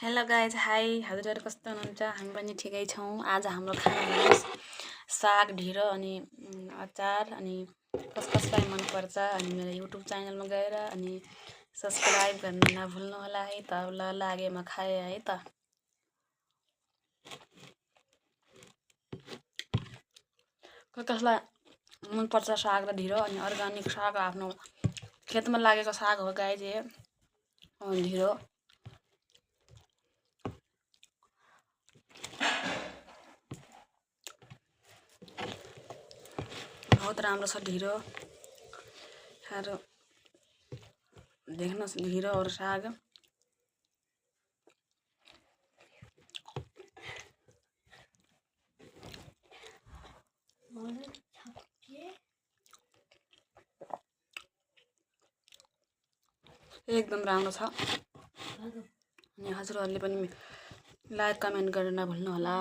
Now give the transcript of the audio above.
Hello guys, high. हजुरहरू कस्तो हुनुहुन्छ? हामी पनि ठिकै छौँ। आज हाम्रो खाना साग, ढिँडो अनि अचार। अनि कसलाई मनपर्छ अनि मेरो युट्युब च्यानलमा गएर अनि सब्सक्राइब गर्न नभुल्नु होला है त। ल लागेमा खाए है त। कसलाई मनपर्छ साग र ढिँडो अनि अर्ग्यानिक साग आफ्नो खेतमा लागेको साग हो गाइज। ढिँडो बहुत राम्रो छ। ढिँडो साह्रो देख्नुहोस्, ढिँडो और साग एकदम राम्रो छ। अनि हजुरहरूले पनि लाइक कमेन्ट गर्न नभुल्नु होला।